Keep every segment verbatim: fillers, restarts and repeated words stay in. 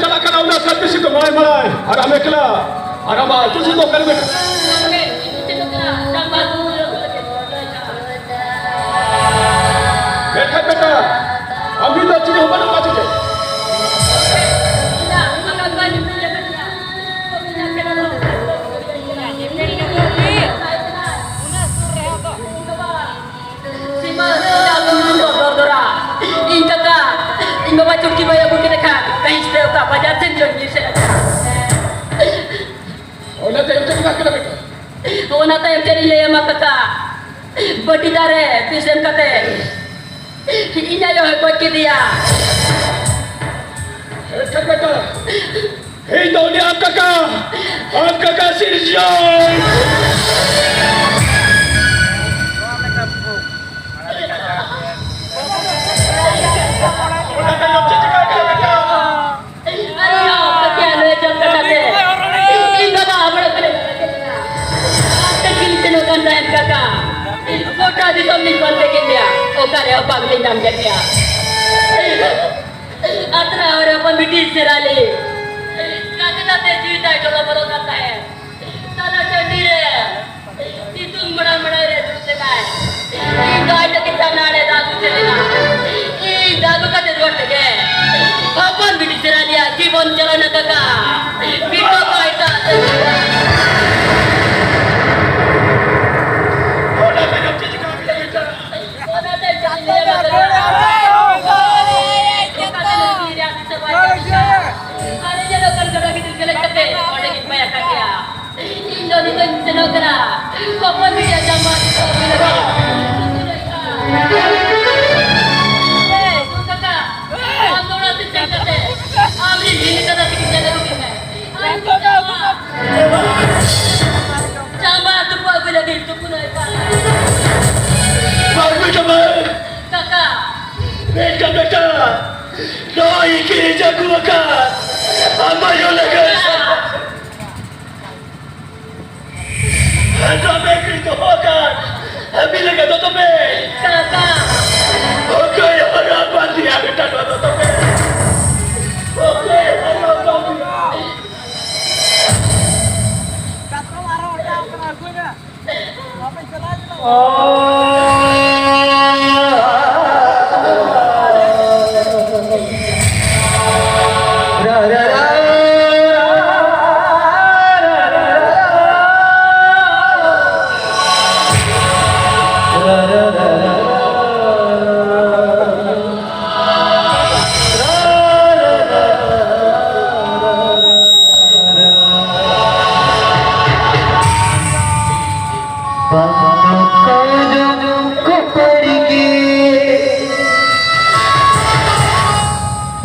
ᱪᱟᱞᱟᱜ ᱠᱟᱱᱟ, ᱩᱱᱟᱹᱜ ᱥᱟᱹᱨᱫᱤ ᱥᱤᱛᱩᱝ ᱢᱟᱲᱟᱭ ᱢᱟᱲᱟᱭ, ᱟᱨ ᱟᱢ ᱮᱠᱞᱟ, ᱟᱨ ᱟᱢᱟᱜ ᱟᱹᱛᱩ ᱥᱮᱫ ᱫᱚ ᱚᱠᱟᱨᱮ ᱢᱮᱱᱟᱜᱼᱟ? ᱢᱮᱱᱠᱷᱟᱱ ᱵᱮᱴᱟ, ᱟᱢ ᱱᱤᱛ ᱫᱚ ᱪᱤᱞᱤ ᱦᱚᱸ ᱵᱟᱹᱱᱩᱜ ᱠᱚᱣᱟ ᱪᱮ? ᱥᱤᱢᱟᱹ, ᱤᱧ ᱫᱚ ᱫᱚᱨ ᱫᱚᱨᱟ᱾ ᱤᱧ ᱠᱟᱠᱟ, ᱤᱧ ᱵᱟᱵᱟ ᱪᱩᱴᱠᱤ ᱵᱟᱭ ᱟᱹᱜᱩ ᱠᱮᱫᱮ ᱠᱷᱟᱱ, ᱛᱮᱦᱮᱧ ᱥᱮᱛᱟᱜ ᱚᱠᱟ ᱵᱟᱡᱟᱨ ᱥᱮᱱ ᱪᱚᱧ ᱧᱤᱨ ᱥᱮᱱ ᱟᱠᱟᱱᱟ᱾ ᱚᱱᱟ ᱛᱟᱭᱚᱢ ᱪᱮᱫ ᱮᱢ ᱠᱟᱱᱟ ᱵᱮᱴᱟ? ᱚᱱᱟ ᱛᱟᱭᱚᱢ ᱪᱮᱫ ᱤᱧ ᱞᱟᱹᱭ ᱟᱢᱟ ᱠᱟᱠᱟ? ᱵᱟᱹᱴᱤ ᱫᱟᱨᱮ ᱛᱤᱥ ᱮᱢ ᱠᱟᱛᱮ ᱤᱧ ᱟᱭᱳ ᱦᱚᱸᱭ ᱜᱚᱡ ᱠᱮᱫᱮᱭᱟ᱾ ᱮᱱᱠᱷᱟᱱ ᱵᱮᱴᱟ, ᱤᱧ ᱫᱚ ᱩᱱᱤ ᱟᱢ ᱠᱟᱠᱟ, ᱟᱢ ᱠᱟᱠᱟ ᱥᱤᱨᱡᱚᱱ᱾ ᱚᱱᱟ ᱛᱟᱭᱚᱢ ᱪᱮᱫ ᱪᱤᱠᱟ ᱠᱮᱫᱟ ᱵᱮᱴᱟ? ᱟᱨ ᱤᱧ ᱦᱚᱸ ᱯᱟᱹᱛᱭᱟᱹᱣ ᱞᱟᱹᱭ ᱡᱚᱝ ᱠᱟᱛᱷᱟ ᱛᱮ ᱤᱧ ᱵᱟᱵᱟ ᱦᱟᱢᱵᱲᱟᱣ ᱠᱟᱱᱟ᱾ ᱛᱟᱹᱠᱤᱱ ᱥᱮᱱᱚᱜ ᱠᱟᱱ ᱛᱟᱦᱮᱸᱫ ᱠᱟᱠᱟ᱾ ᱜᱚᱴᱟ ᱫᱤᱥᱚᱢ ᱞᱤᱧ ᱯᱟᱱᱛᱮ ᱠᱮᱫ ᱢᱮᱭᱟ, ᱚᱠᱟ ᱨᱮᱦᱚᱸ ᱵᱟᱝ ᱞᱤᱧ ᱧᱟᱢ ᱠᱮᱫ ᱢᱮᱭᱟ᱾ ᱟᱛᱨᱟ ᱦᱚᱨ ᱦᱚᱯᱚᱱ ᱵᱤᱴᱤ ᱥᱮᱨᱟᱞᱤ᱾ ᱠᱟᱛᱮ ᱠᱟᱛᱮ ᱡᱤᱣᱤ ᱛᱟᱭ ᱰᱚᱞᱚ ᱵᱚᱞᱚ ᱠᱟᱱ ᱛᱟᱦᱮᱸᱫ᱾ ᱛᱟᱞᱟ ᱴᱟᱺᱰᱤ ᱨᱮ ᱥᱤᱛᱩᱝ ᱢᱟᱲᱟᱝ ᱢᱟᱲᱟᱝ ᱨᱮ ᱫᱩᱲᱩᱵ ᱞᱮᱱᱟᱭ᱾ ᱤᱧ ᱫᱚ ᱟᱡ ᱞᱟᱹᱜᱤᱫ ᱪᱟ ᱱᱟᱲᱮ ᱫᱟᱜ ᱟᱹᱜᱩ ᱪᱮᱫ ᱞᱮᱱᱟ᱾ ᱤᱧ ᱫᱟᱜ ᱟᱹᱜᱩ ᱠᱟᱛᱮ ᱨᱩᱣᱟᱹᱲ ᱛᱮᱜᱮ ᱦᱚᱯᱚᱱ ᱵᱤᱴᱤ ᱥᱮᱨᱟᱞᱤᱭᱟᱜ ᱡᱤᱵᱚᱱ ᱪᱟᱞᱟᱣ ᱮᱱᱟ ᱠᱟᱠᱟ᱾ ᱵᱤᱴᱟᱹ ᱠᱚ ᱮᱴᱟᱜ ᱥᱮᱫ᱾ ᱚᱱᱟ ᱛᱟᱭᱚᱢ ᱪᱮᱫ ᱪᱤᱠᱟ ᱠᱮᱫᱟ ᱵᱤᱴᱟᱹ? ᱟᱨ ᱤᱧ ᱫᱚ ᱱᱚᱝᱠᱟᱱ ᱜᱟᱰᱟ ᱜᱤᱫᱽᱨᱟᱹ ᱜᱮᱞᱮ ᱠᱟᱛᱮ ᱚᱸᱰᱮ ᱜᱤᱧ ᱯᱟᱭᱟ ᱠᱟᱜ ᱜᱮᱭᱟ᱾ ᱤᱧ ᱫᱚ ᱱᱤᱛᱚᱜ ᱤᱧ ᱥᱮᱱᱚᱜ ᱠᱟᱱᱟ᱾ ᱦᱚᱯᱚᱱ ᱵᱤᱴᱤᱭᱟᱜ ᱡᱟᱢᱟ ᱟᱹᱜᱩ ᱞᱟᱹᱜᱤᱫ᱾ ᱠᱟᱠᱟ, ᱟᱢ ᱫᱚ ᱚᱲᱟᱜ ᱛᱮ ᱥᱮᱱ ᱠᱟᱛᱮ ᱟᱢ ᱨᱤᱱ ᱦᱤᱞᱤ ᱠᱟᱫᱟ ᱛᱤᱠᱤᱱ ᱧᱮᱞ ᱟᱹᱜᱩ ᱠᱤᱱ ᱢᱮ᱾ ᱟᱨ ᱤᱧ ᱫᱚ ᱡᱟᱢᱟ ᱛᱩᱯᱩ ᱟᱹᱜᱩ ᱞᱟᱹᱜᱤᱫ ᱛᱩᱯᱩᱱ ᱦᱩᱭᱩᱜ ᱠᱟᱱᱟ᱾ ᱵᱟᱹᱜᱩ ᱡᱟᱢᱟ᱾ ᱠᱟᱠᱟ᱾ ᱵᱮᱴᱟ, ᱵᱮᱴᱟ, ᱱᱚᱜᱼᱚᱭ ᱠᱤᱨᱤᱧ ᱟᱹᱜᱩ ᱟᱠᱟᱫ ᱟᱢ ᱟᱭᱳ ᱞᱟᱹᱜᱤᱫ᱾ ᱫᱚᱢᱮ ᱠᱤᱨᱤᱧ ᱫᱚᱦᱚ ᱟᱠᱟᱫ ᱟᱹᱵᱤᱱ ᱞᱟᱹᱜᱤᱫ ᱫᱚ ᱫᱚᱢᱮ᱾ ᱠᱟᱠᱟ᱾ ᱚᱠᱚᱭ ᱦᱚᱨᱟ ᱵᱟᱸᱫᱮᱭᱟ ᱵᱮᱴᱟ ᱱᱚᱣᱟ ᱫᱚ ᱫᱚᱢᱮ? ᱚᱠᱚᱭ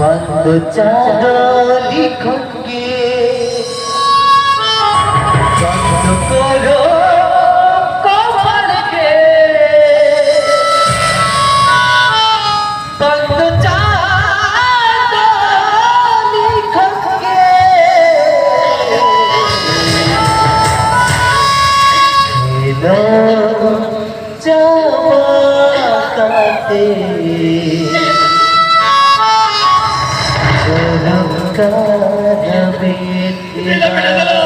ᱵᱟᱝ ᱫᱚ ᱪᱟᱸᱫᱚ ᱞᱤᱠᱷᱚᱱ ᱜᱮ, ᱵᱟᱝ ᱫᱚ ᱠᱚᱨᱚ ᱠᱚᱯᱟᱞ ᱜᱮ, ᱵᱟᱝ ᱫᱚ ᱪᱟᱸᱫᱚ ᱞᱤᱠᱷᱚᱱ ᱜᱮ᱾ ᱪᱟᱵᱟ ᱠᱟᱛᱮ ᱪᱟᱞᱟᱜ ᱠᱟᱱᱟ ᱢᱮᱫ ᱮᱨᱟ᱾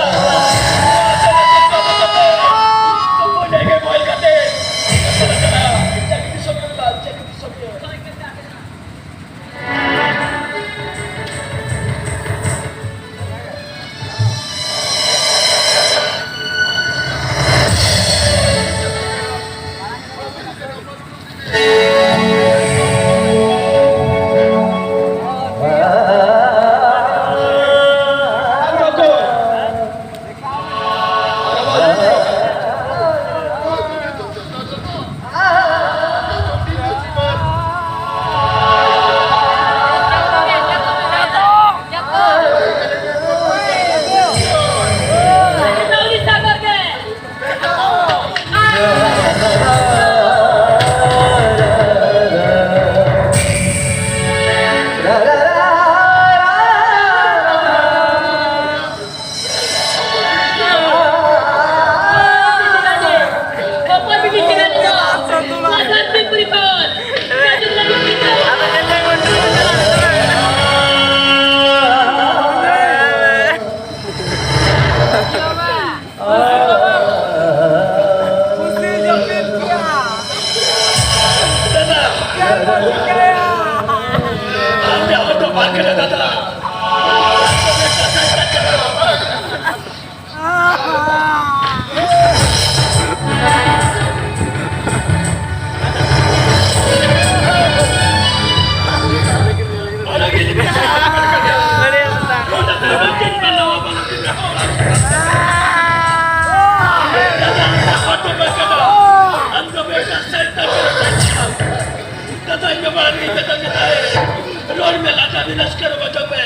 ᱨᱚᱲ ᱢᱮ, ᱞᱟᱸᱫᱟ ᱵᱤᱱᱟᱹᱥ ᱠᱟᱨᱚ ᱵᱟᱪᱚ ᱢᱮ᱾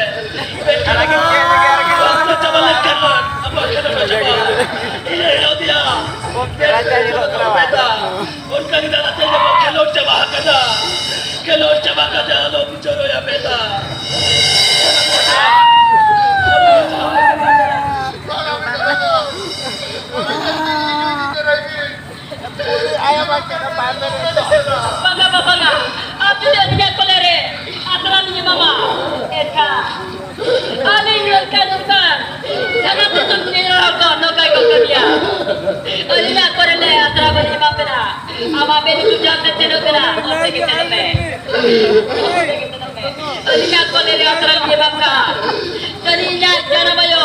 ᱢᱮᱱᱠᱷᱟᱱ ᱚᱠᱛᱚ ᱪᱟᱵᱟ ᱞᱮᱱᱠᱷᱟᱱ ᱟᱵᱚᱣᱟᱜ ᱠᱷᱮᱞᱳᱰ ᱫᱚ ᱪᱟᱵᱟᱜᱼᱟ᱾ ᱤᱧ ᱦᱤᱲᱚ ᱫᱮᱭᱟ᱾ ᱢᱮᱱᱠᱷᱟᱱ ᱱᱤᱛᱚᱜ ᱫᱚ ᱢᱮᱛᱟ᱾ ᱚᱱᱠᱟ ᱜᱮ ᱫᱟᱫᱟ ᱛᱮ ᱡᱮᱢᱚᱱ ᱠᱷᱮᱞᱳᱰ ᱪᱟᱵᱟ ᱟᱠᱟᱫᱟ᱾ ᱠᱷᱮᱞᱳᱰ ᱪᱟᱵᱟ ᱠᱟᱛᱮ ᱟᱞᱚ ᱵᱤᱪᱟᱹᱨᱚᱭᱟ ᱢᱮᱛᱟ᱾ ᱵᱟᱝᱟ, ᱵᱟᱝᱟ᱾ ᱟᱯᱮ ᱟᱹᱞᱤᱧᱟᱜ ᱠᱚᱞᱮ ᱨᱮ ᱟᱥᱨᱟ ᱞᱤᱧ ᱮᱢᱟᱢᱟ᱾ ᱮᱱᱠᱷᱟᱱ ᱟᱹᱞᱤᱧ ᱱᱚᱝᱠᱟ ᱱᱚᱝᱠᱟ ᱡᱟᱦᱟᱸ ᱛᱤᱥ ᱧᱮᱧᱮᱞ ᱦᱚᱲ ᱠᱚ ᱱᱚᱝᱠᱟ ᱜᱮᱠᱚ ᱠᱟᱹᱢᱤᱭᱟ᱾ ᱟᱹᱞᱤᱧᱟᱜ ᱠᱚᱨᱮ ᱞᱮ ᱟᱥᱨᱟ ᱵᱟᱹᱞᱤᱧ ᱮᱢᱟ ᱯᱮ ᱱᱟ᱾ ᱟᱢᱟᱜ ᱢᱮᱫ ᱞᱩᱛᱩᱨ ᱡᱟᱦᱟᱸ ᱛᱮ ᱥᱮᱱᱚᱜ ᱠᱟᱱᱟ, ᱚᱱᱛᱮ ᱜᱮ ᱥᱮᱱᱚᱜ ᱢᱮ᱾ ᱟᱹᱞᱤᱧᱟᱜ ᱠᱚᱞᱮ ᱨᱮ ᱟᱥᱨᱟ ᱞᱤᱧ ᱮᱢᱟᱢ ᱠᱟᱱ᱾ ᱟᱹᱞᱤᱧᱟᱜ ᱡᱟᱱᱟᱢ ᱟᱭᱳ᱾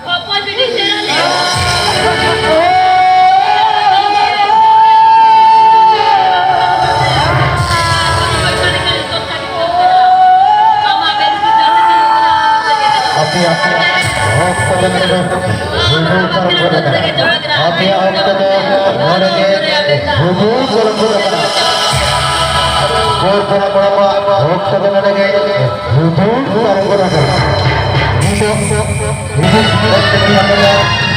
ᱦᱚᱯᱚᱱ ᱵᱤᱴᱤ ᱥᱮᱱᱚᱜ ᱢᱮ᱾ ᱟᱯᱮᱭᱟᱜ ᱚᱠᱛᱚ ᱫᱚ ᱱᱚᱰᱮ ᱦᱩᱭ ᱦᱩᱭ ᱯᱟᱨᱚᱢ ᱜᱚᱫ ᱟᱠᱟᱱᱟ᱾ ᱟᱯᱮᱭᱟᱜ ᱚᱠᱛᱚ ᱫᱚ ᱱᱚᱰᱮ ᱜᱮ ᱦᱩᱭ ᱦᱩᱭ ᱯᱟᱨᱚᱢ ᱜᱚᱫ ᱟᱠᱟᱱᱟ᱾ ᱯᱚᱨ ᱯᱚᱨᱚᱵᱽ ᱠᱚᱲᱟ ᱠᱚᱣᱟᱜ ᱚᱠᱛᱚ ᱫᱚ ᱱᱚᱰᱮ ᱜᱮ ᱦᱩᱭ ᱦᱩᱭ ᱯᱟᱨᱚᱢ ᱜᱚᱫ ᱟᱠᱟᱱᱟ᱾ ᱱᱤᱛᱚᱜ ᱦᱩᱭ ᱦᱩᱭ ᱯᱟᱨᱚᱢ ᱜᱚᱫ ᱟᱠᱟᱱᱟ᱾